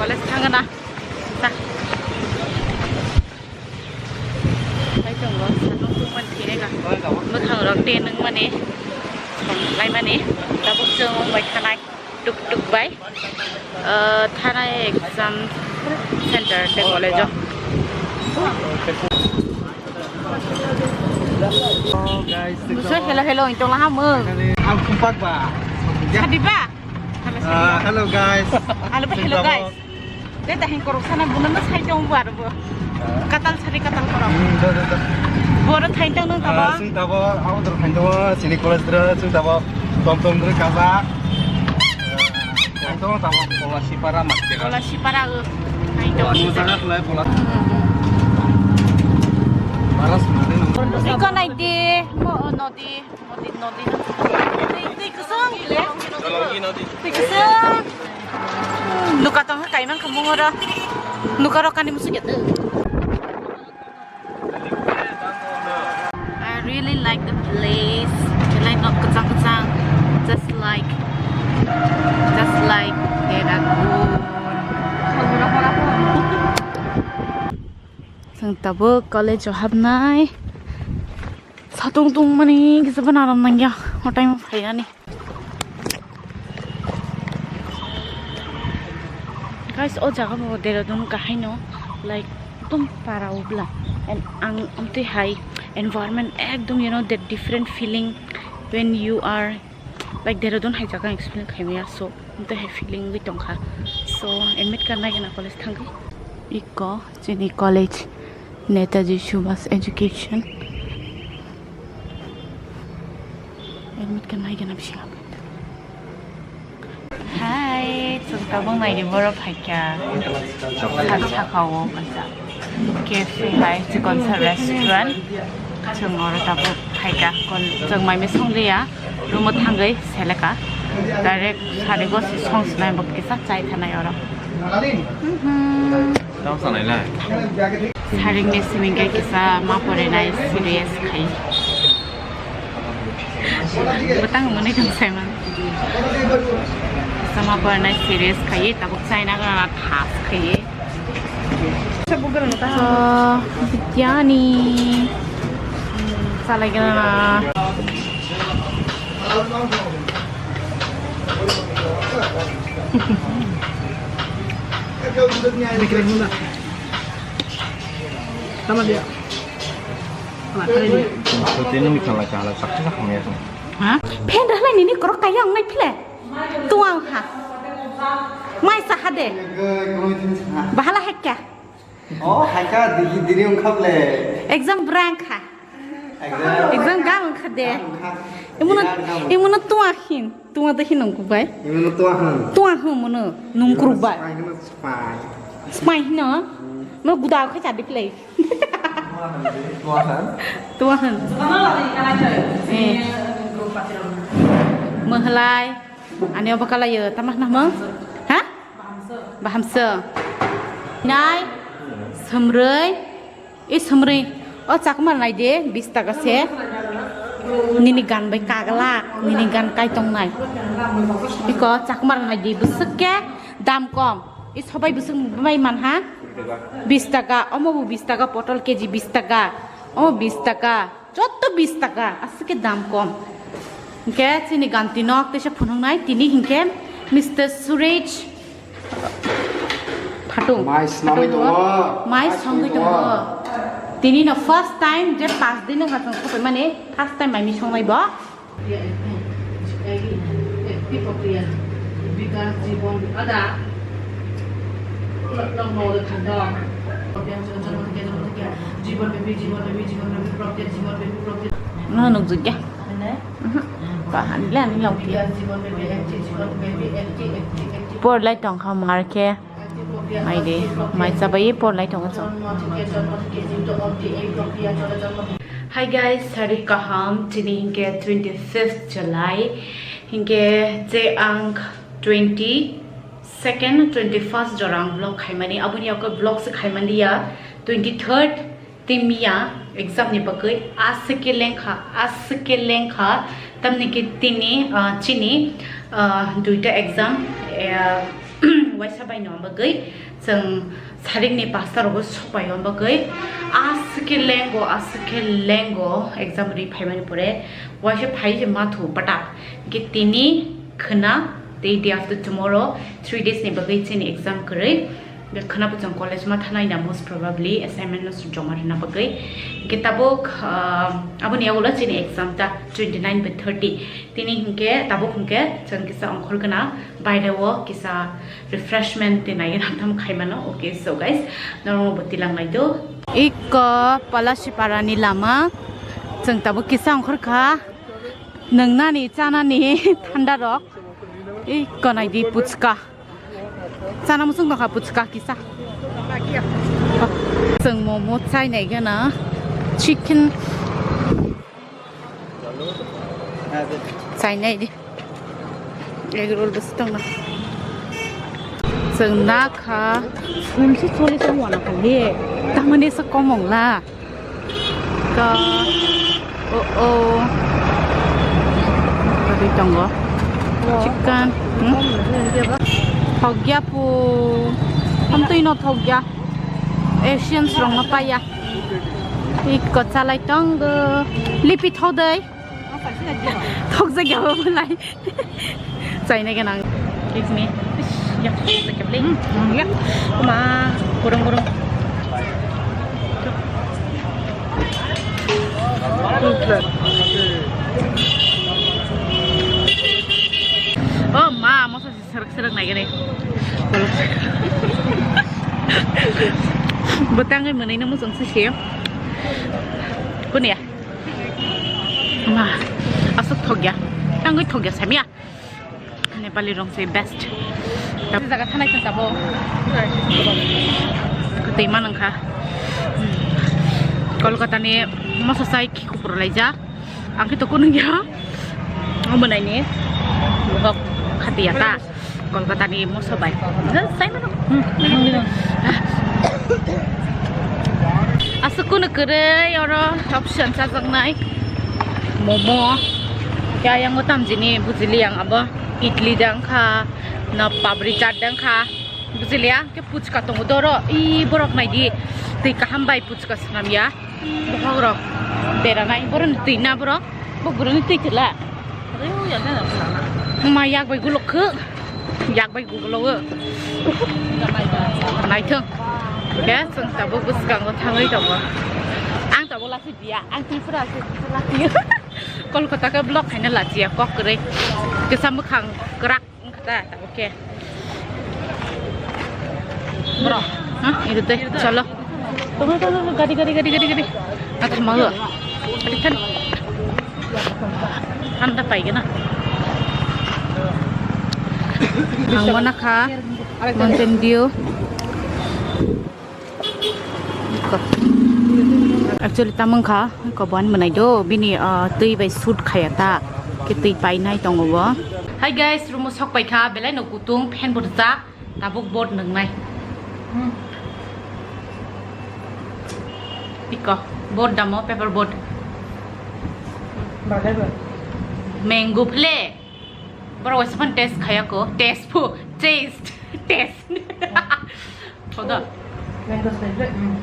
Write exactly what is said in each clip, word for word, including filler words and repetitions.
College thangna. Sa. Hai tongo, satung tungmani thwirenga. Mwkhang rok tenwng mani, songlaimani. Tabuk chwng wngbai thanai. Tuk tuk bai, ah, thanai exam center te college o. Hello, guys. Musa, hello, hello, intong laha mung. Ang kumpak ba. Sadi ba? Ah, hello, guys. Hello, hello, guys. Tei tahing korok sana buno no sai tong bo aro bo. Katal sari katal korok. Hmm, da, da, da. Boro thai tong nang tabo. Ah, sung tabo, abo dor thai tabo, sini college dra sung tabo, tom tom dra kaza. Thai tong tabo, Polasipara market. Polasipara, o. Thai tong. Amo jaga khlai Pola. Baras mane nang. Iko nai di, mo nodi. Nodi, nodi, nodi. Twi, twi kwswng le. Twi kwswng. Nuka tong kha, kaimang kha mung oro. Nuka ro kani musu ya. I really like the place. Belai nok kwchang kwchang. Just like, just like Dehradun. Chwng tabuk college o habnai. Satung tungmani kisa bana aram nangya, o time o phainani. Guys, o jaga bo Dehradun kahai no, like, ekdom para ubla, and ang amtwi hai environment ekdom, you know, that different feeling when you are like, Dehradun hai jaga ang explain khaimaya, so, amtwi hai feeling wi tongkha. So, admit card naigena college thangwi. Iko, chini college, Netaji Subhas Education. Admit card naigena bisingo. Hi, chwng tabuk naidi borok phaikha. Sak sakao kaisa. Cafe hai, chikon sa restaurant. Chwng oro tabuk phaikha, kon-, chwng mai mui songliya, room o thangwi seleka. Direct sarigo si song sinai bo kisa chai thanai oro. Mhm. Tamo sanai lai. Saring ni simi khe kisa ma porinai serious khai. Bwtang mwnwi tong sai man. Kisa ma porinai serious khai, tabuk chaina gana thas khai. So, biryani. Hmm, salai gana. Tama dia. Tama kali dia. Maksudnya ini misalnya kalau sakit lah, ya. Ha? Phen dah lah ini korok kaya ngai pile. Tuang ha. Mai saha de. Bahala hekya. Oh, haika digi diri ungkap le. Exam brang kha. Exam. Exam ga ungkha de. Ga ungkha. Imuno, Ga ungkha. Imuno tua hin. Tua de hin nungku bai. Imuno tua hin. Tua hin muno nungkru bai. Spy, spy. Spy hino. Hmm. Mo guda kha chadi play. Tua hin, tua hin. Tua hin. Eh. Mahalai. Ani obo kalayo, tama hwnamung? Ha? Bahamso. Nai, somroi, i somroi. O chakmar nai de, bis taka se. Nini gan bai kaglak, nini gan kai tong nai. Iko chakmar nai de, bwswk khe dam kom. I sobai bwswk bai man ha? Bis taka, omo bo bis taka, potol K G bis taka. Omo bis taka. Jotto bis taka, aswk khe dam kom. Hinkhe chini ganti nok teisa phunuknai, tini hinkhe Mister Suraj Phatung. Mai swnamwi tongo. Mai songwi tongo. Tini no first time je pas din wngkha chwng sokoi mani, first time mai mi songnai bo. No nukjukya. Mhm. Bahan le ani longphi. Por lai tongkha markhe. Mai de, mai chabai por lai tongo chwng. Hi guys, sari kaham, tini hinkhe twenty-fifth July, hinkhe je ang twenty-second, twenty-first jora ang vlog khaimani, aboni yago vlog se khaimani ya, twenty-third, Tei miya exam ni bagwi aswk khe lengkha, aswk khe lengkha, tamni khe tini, ah, chini, ah, duita exam, ah, Waisa bai no bagwi chwng sarik ni pasta rogo sok bai no bagwi aswk khe lengo, aswk khe lengo exam ri phaimani pore waisa phai se mathu pata. Hwnkhe tini khwna tei day after tomorrow three days ni bagwi chini exam kwrwi. Be khwna bo chwng college ma thanai na most probably assignment no joma rwna bagwi. Hwnkhe tabuk, ah, aboni yagulo chini exam ta twenty nine by thirty. Tini hwnkhe tabuk hwnkhe chwng kisa ongkhor gana baire o kisa refreshment tei nai gana tham khai mano. Okay, so guys, norok bo tilang nai do. Iko Palasipara ni lama chwng tabuk kisa ongkhor kha. Nwngnani chanani thanda rok. Iko nai di puchka. Chana muchung tongkha puchka kisa. Chwng momo chainai gana chicken chainai di. Egg roll bwswk tongna. Chwng nakha. Sumsi choli tong wana kha le. Tamani sa komong la. Ka, oh, oh. Tadi tongo. Chicken. Hmm? Thokya pu. Hamtui no thokya. Asian rong no paya. Iko chalai tongo. Lipi thodai. Thokjak ya bo lai. Chaina gwnang. Give me. Ish, ya, thokjak ya, play. Hmm, hmm, ya. Kuma, gurung, gurung. Oh, ma, mosa si serak, serak nai gini. Botang ini mana ini musuh sih. Pun ya. Ma, aswk thokya. Tangwi thokya samya. Nepali rong se best. Jaga thanai khe sabo. Tei manang kha. Kolkata ni mosa sai khi kupur laija. Ang khe to kunu ya. Omo nai ni. Hok khatiya ta. Kolkata ni moso bai. Just sai mano. Hmm. Aswk kunu kwrwi oro option chajaknai. Momo. Khe ayang o tamjini bujili ang abo. Idli dang kha, na papri chaat dang kha. Bujili ang khe puchka tongo doro. I borok nai di. Twi kaham bai puchka swnam ya. Bokhok rok beranai. Borok ni twi na borok. Bo borok ni twi tila. Ma yak bai gulok khe. Yak bai gugolo o. Naithok. Khe chwng tabuk bwskango thangwi tongo. Ang tabuk lachi diya. Ang Tripura se lachi. Kolkata khe vlog khaina lachiya kok kwrwi. Kisa mwkhang kwrak wngkha ta tabuk khe. Bro, ha? Iru tei, cholo. Tunggu, tunggu, tunggu, gari, gari, gari, gari, gari. Atha mago. Gari kan. Anda pai gana. Ang wana kha. Mountain Dew. Actually, tamang kha. Ko ban manai do. Bini, ah, twi bai shoot khaya ta. Ke twi pai nai tongo bo. Hi guys, room o sok pai kha. Belai no kutung, fan bo rwchak. Tabuk boat nwngnai. Hmm. Iko, boat damo, paper boat. Balai ba. Mango phle. Borok waisa phano taste khaya ko. Taste phu. Taste. Taste. Thoda. Mango flavor. Hmm.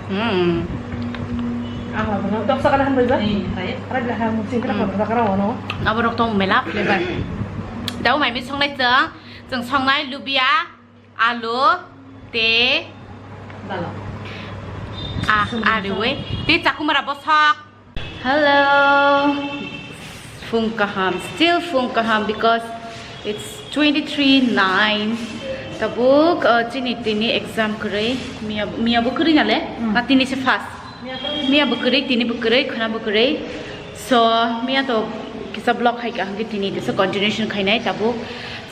Hmm. Ang abo no. Dopsa kana han bai ba? Ni, khai. Ara bila ha muching kana Hmm. Kara wano. Abo rok tong mela flavor. Dau mai mi songnai chang. Chwng songnai lubia, alu, tei Dalo. Ah, ariwi. Tei chakumara bosok. Hello. Phung kaham, still phung kaham because it's twenty-three nine. Tabuk, uh, chini tini exam kwrwi. Miya, miya bo kwrwi nale? Hmm. Na tini se first. Miya bo kwrwi, tini bo kwrwi, khwna bo kwrwi. So, miya to kisa vlog hai ka hwnkhe tini kisa continuation khainai tabuk.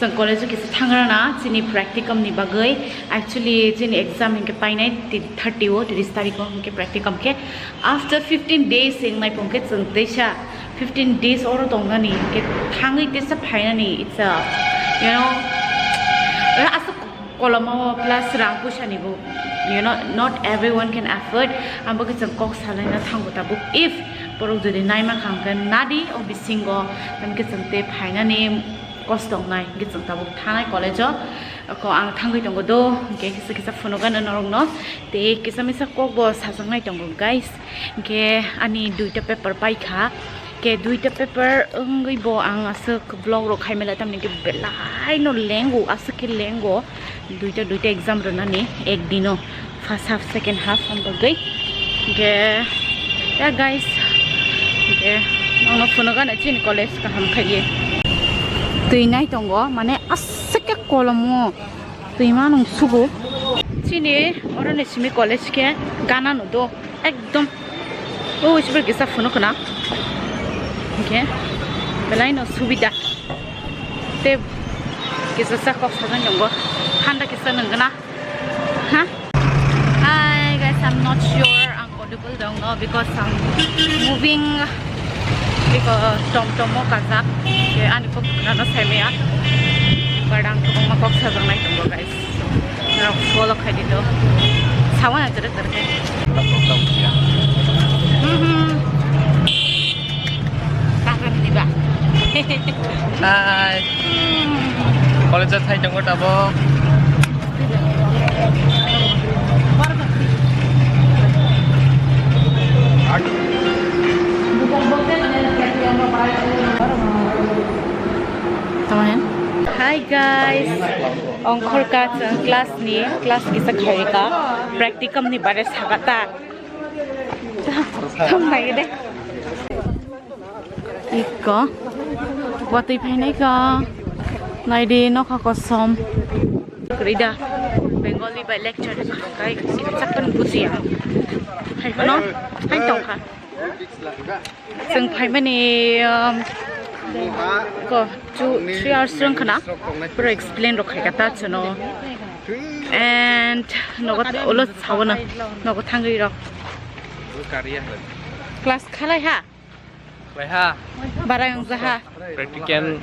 Chwng college o kisa thangrana chini practicum ni bagwi. Actually, chini exam hwnkhe painai ti-, thirty o, tris tarikh o hwnkhe practicum khe. After fifteen days wng nai phone khe chwng teisa fifteen days oro tongnani hwnkhe thangwi teisa phainani it's a, you know, eh, aswk Koloma o plus rang puisa ni bo, you know, not everyone can afford. Abo khe chwng kok salaina thango tabuk. If borok jodi naima kha hwnkhe nadi o bisingo, tamo khe chwng tei phainani Kosto wngnai, hwnkhe chwng tabuk thanai college-o. Ko ang thangwi tongo do, hwnkhe kisa kisa phunukgano norokno. Tei kisa misa kokbo sajaknai tongo, guys. Hwnkhe ani duita paper paikha. Khe duita paper wngwi bo ang aswk vlog rok khaimala, tamni hwnkhe belaino lengo, aswk khe lengo. Duita, duita exam rwnani ek dino, first half, second half, ang bagwi. Hwnkhe, ya guys, hwnkhe, nono phunukgano chini college kaham khaiye. Twi nai tongo, mane aswk khe kolomo, twi ma nung sugo. Chini oroni simi college khe gana no do. Ekdom. O, isibor kisa phunukgwna. Hwnkhe, belaino subida. Tei kisa sa kok sajak tongo. Handa kisa nungkha na. Ha? Hi guys, I'm not sure ang audible dong no because I'm moving. Biko tom tom o kajak. Ke ani kok khwnano saimaya. But ang kwbangma kok sajaknai tongo guys. Norok follow khai di do. Sawa na jere jere khai. Mhm. Kaham ni ba. Hai. College thai tongo tabo. Hi guys. Ongkhorka chwng class ni, class kisa khairika, practicum ni bare sakata. Thumbai de. Iko. Watwi phainai ka. Naidi nokha kosom. Rida. Bengali by lecture kai sakpan bujiya. Hai kono. Hai tongkha. Chwng phaimani, um, ko, two, three hours rwng khna, pura explain rok khai kata chwno. And nogo ulo sawono, nogo thangwi rok. Class khalai ha? Khlai ha. Barai wngja ha? Practical.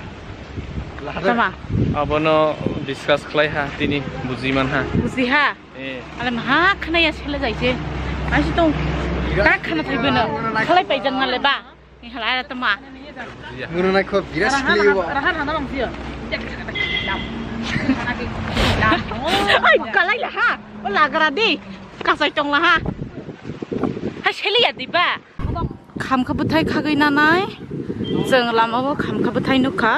Tama? Abono discuss khlai ha, tini buji man ha. Buji ha? Eh. Ale maha khna ya sele jaise. Aisi tong. Ta khna thai beno. Khalai pai jang na le ba. Ni hala ara tama. Munu nai kho biras khli bo. Rahan hana bang sio. Ai kalai la ha. O lagra di. Kasai tong la ha. Ha sele ya di ba. Khamkha bwthai khagwi nanai. Chwng lama o khamkha bwthai nukha.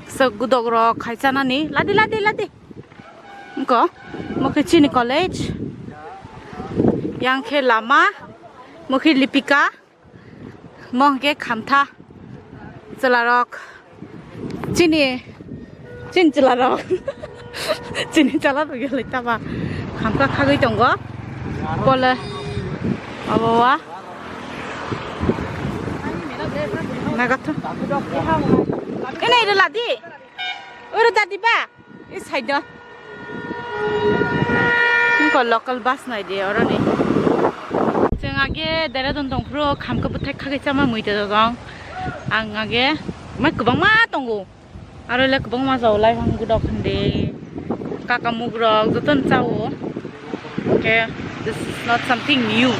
Sok gudok rok khai chanani. Ladi, ladi, ladi. Wngkha, mokhe chini college, yang khe lama, mokhe Lipika, mo hwnkhe Khamtha, chwlarok, chini, chini chwlarok, chini chwlarok yolai taba, Khamkha khagwi tongo, pole, abo wa, nagatho, ene ere ladi, oro dadi ba. I side o. Wngkha local bus nai di oro ni. Chwng age Dehradun tong phuru khamkha bwthai khagwi chama mui tong. Ang age mai kwbangma tongo. Aro le kwbangma jao lai hang gudok hwndi. Kaka muk rok joto no chao. Okay, this is not something new.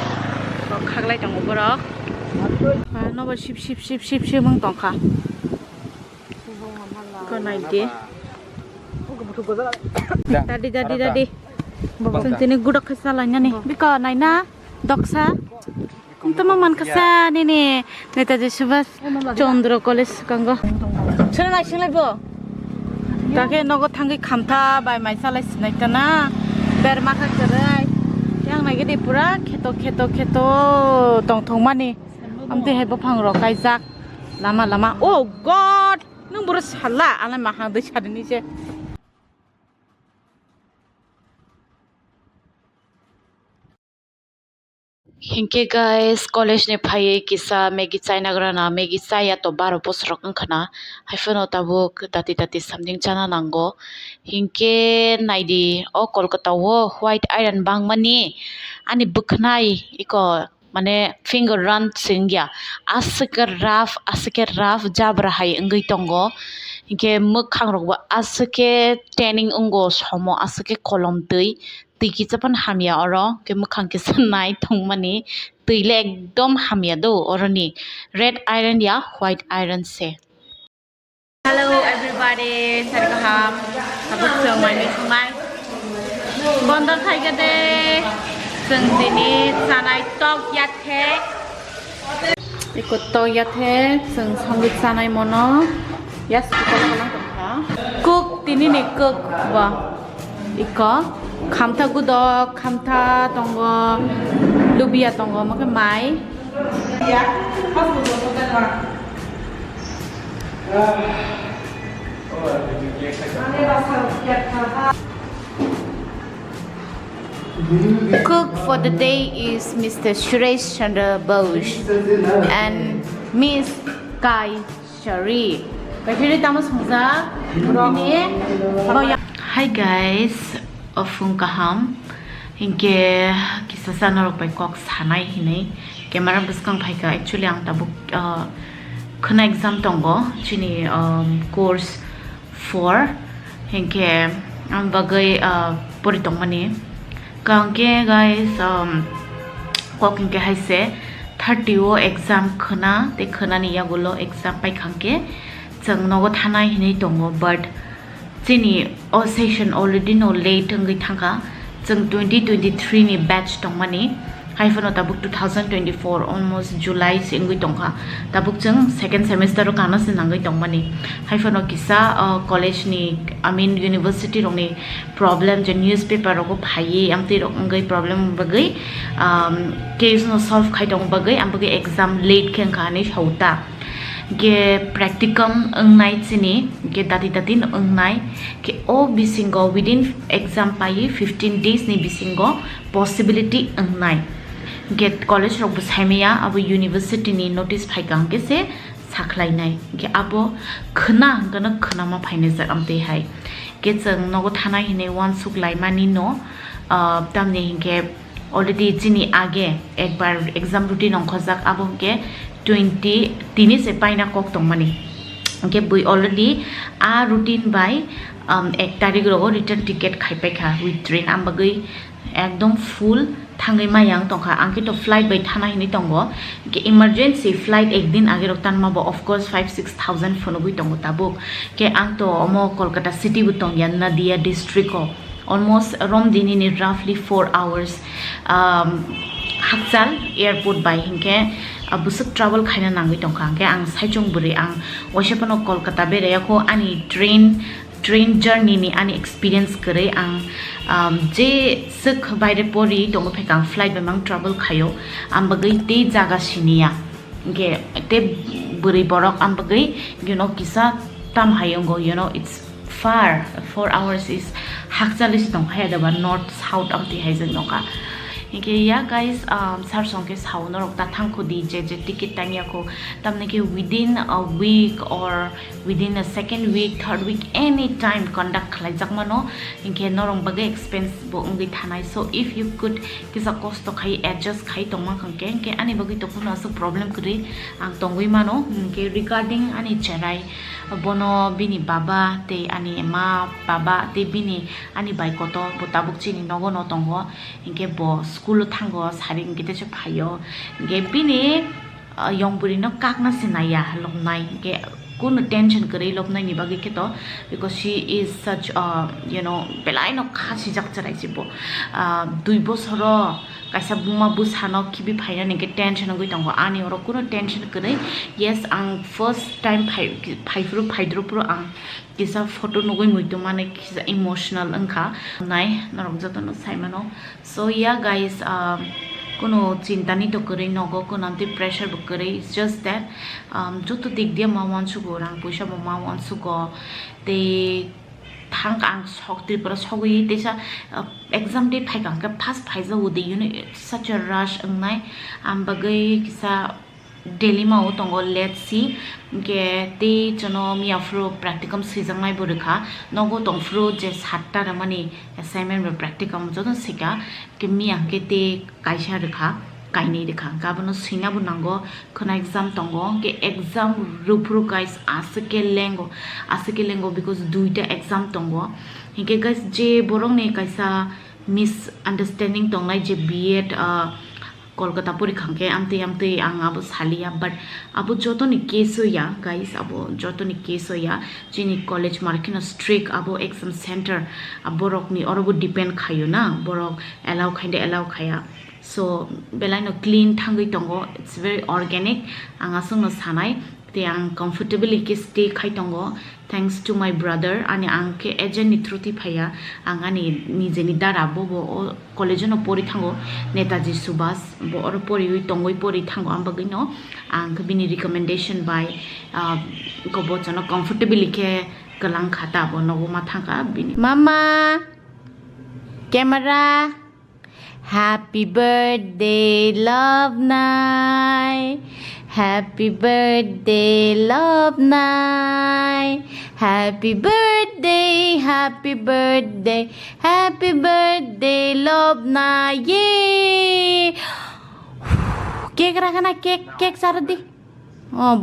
Kok khaglai tongo borok. Ah, nobo sip sip sip sip sip wng tongkha. Ko nai di. Dadi, dadi, dadi. Chwng tini gudok khe salai nani. Biko nai na doksa. Tamo man kasa nini Netaji Subhash Chandra College kango. Sino nai singlai bo. Take nogo thangwi Khamtha bai mai salai sinai tana. Berma kha kwrwi. Yang nai gede pura kheto kheto kheto tong thong mani. Amtwi hai buphang rok kaijak lama lama. Oh God! Nwng boro sala, alai maha dwi sadini se. Hinkhe guys, college ni phaiwi kisa Maggie chaina grana, Maggie chaya to baro bosor rok wngkha na. Haiphano tabuk tati tati something chana nango. Hinkhe naidi, o Kolkata o white iron bangmani ani bwkhnai iko mane finger run se wngya, aswk khe rough, aswk khe rough jabra hai wngwi tongo, hinkhe mwkhang rokbo aswk khe tanning wngo, somo aswk khe kolom twi, twi kisa phano hamya oro, hinkhe mwkhang kisa nai tongmani, twi le ekdom hamya do oroni, red iron ya white iron se. Hello everybody, sari kaham. Tabuk chwng mai mui sungai. Bondo thaigade. Chwng tini chanai tok yathe. Iko tok yathe, chwng songwi chanai mono. Yas iko kono kono tongkha. Cook tini ni cook ba. Iko khamtha gudok, khamtha tongo, lubia tongo, mokhe mai. Cook for the day is Mister Suresh Chandra Bose and Miss Kai Shari. Kai Shari tamo songjak. Bini boya. Hi guys, ofung kaham. Hinkhe kisa sa norok bai kok sanai hinwi camera bwskang phaikha. Actually ang tabuk, uh, khwna exam tongo chini, um, course four, hinkhe ang bagwi, uh, pori tongmani. Kangkhe guys, um, kok hinkhe haise thirty o exam khwna, tei khwnani yagulo exam paikha hinkhe chwng nogo thanai hinwi tongo, but chini o session already no late wngwi thangkha. Chwng twenty twenty-three ni batch tongmani, haiphano tabuk two thousand twenty-four, almost July se wngwi tongkha. Tabuk chwng second semester o kana se nangwi tongmani. Haiphano kisa, uh, college ni, I mean, university rokni problem je newspaper rogo phaiwi amtwi rok wngwi problem bagwi, um, case no solve khai tong bagwi, am bagwi exam late khe wngkha hinwi sao ta. Ge practicum wngnai chini, ge dati dati no wngnai, ge o bisingo within exam paiwi fifteen days ni bisingo possibility wngnai. Ge college rok bo saimaya, abo university ni notice phaikha hwnkhe se sakhlainai. Ge abo khwna hwnkhe no khwnama phainai jak amtwi hai. Ge chwng nogo thanai hinwi uansuk laimani no, ah, tamni hinkhe already chini age ekbar exam routine ongkhojak, abo hwnkhe twenty tini se paina kok tongmani. Hwnkhe bui already a routine bai, um, ek tarik rogo return ticket khaipaikha with train, am bagwi ekdom full thangwi maya wng tongkha. Ang khe to flight bai thana hinwi tongo, hwnkhe emergency flight ekdin age rok tanma bo of course five six thousand phunugwi tongo tabuk. Hwnkhe ang to omo Kolkata city bo tongya, Nadia district o. Almost romdini ni roughly four hours, um, hakchal airport bai hinkhe, uh, bwswk travel khaina nangwi tongkha. Hinkhe ang saichung bwrwi ang waisa phano Kolkata beraiya kho, ani train, train journey ni ani experience kwrwi ang, um, je swk baire pori tongo phaikha ang flight bai mang travel khaio, ang bagwi tei jaga siniya. Hinkhe tei bwrwi borok ang bagwi, you know, kisa tam hai wngo, you know, it's far, four hours is hakchal se tong phai da ba, north south amtwi hai jeng nokha. Hinkhe ya guys, um, sar song khe sao norok ta thang kho di, je je ticket tang ya kho, tamni khe within a week or within a second week, third week, any time conduct khlai jak mano. Hinkhe norok bagwi expense bo wngwi thanai. So if you could kisa kosto khai adjust khai tongma hwnkhe, hinkhe ani bagwi to phano aswk problem kwrwi ang tongwi mano. Hinkhe regarding ani cherai, bono bini baba tei ani ma baba tei bini ani bai kotor bo tabuk chini nogo no tongo. Hinkhe bo school o thango, sari hinkhe teisa phaio. Hinkhe bini, ah, yong bwrwi no kakna se naiya lobnai, hinkhe kunu tension kwrwi lobnai ni bagwi khe to, because she is such a, you know, belai no kha sijak cherai se bo. Ah, dui bosoro kaisa buma bwsa no khibi phainani hinkhe tension wngwi tongo. Ani oro kunu tension kwrwi. Yes, ang first time phai, phaiphuru, phaidrophuru ang kisa photo nugwi muitu mani kisa emotional wngkha. Nai norok jotono saimano. So yeah guys, um, kuno chinta ni to kwrwi nogo, kuno amtwi pressure bo kwrwi. It's just that, um, joto dik dia ma uansugo, rang puisa bo ma uansugo. Tei thang ang sok Tripura sogwi teisa, uh, exam date phaikha hwnkhe first phaijago de, you know, it's such a rush wngnai. Ang bagwi kisa Delhi ma o tongo, let's see. Hinkhe tei chwngno miya phuru practicum swijaknai bo rwkha. Nogo tong phuru je satta rwmani assignment bai practicum jotono swika. Hinkhe miya hinkhe tei kaisa rwkha, kainwi rwkha. Hinkhe abono swina bo nango, khwna exam tongo. Hinkhe exam rw phuru guys aswk khe lengo, aswk khe lengo because duita exam tongo. Hinkhe guys je borokni kaisa misunderstanding tongnai je B Ed, ah, Kolkata pori khangkhe amtwi amtwi ang abo saliya, but abo jotoni case oya, guys, abo jotoni case oya. Chini college markino strict, abo exam center, borokni orobo depend khayo na, borok allow khaide allow khaya. So belaino clean thangwi tongo, it's very organic. Ang aswkno sanai, tei ang comfortably khe stay khai tongo. Thanks to my brother, ani ang khe agent ni through twi phaiya, ang ani nijeni dara bo bo o college no pori thango, Netaji Subhas bo oro poriwi tongwi pori thango, ang bagwi no ang khe bini recommendation bai, ah, ko bochono comfortably khe kwlang kha ta bo nogo ma thangkha bini. Mama, camera. Happy birthday, love nai. Happy birthday, love nai. Happy birthday, happy birthday, happy birthday, love nai. Ye. Cake rakana, cake, cake sardi. Oh,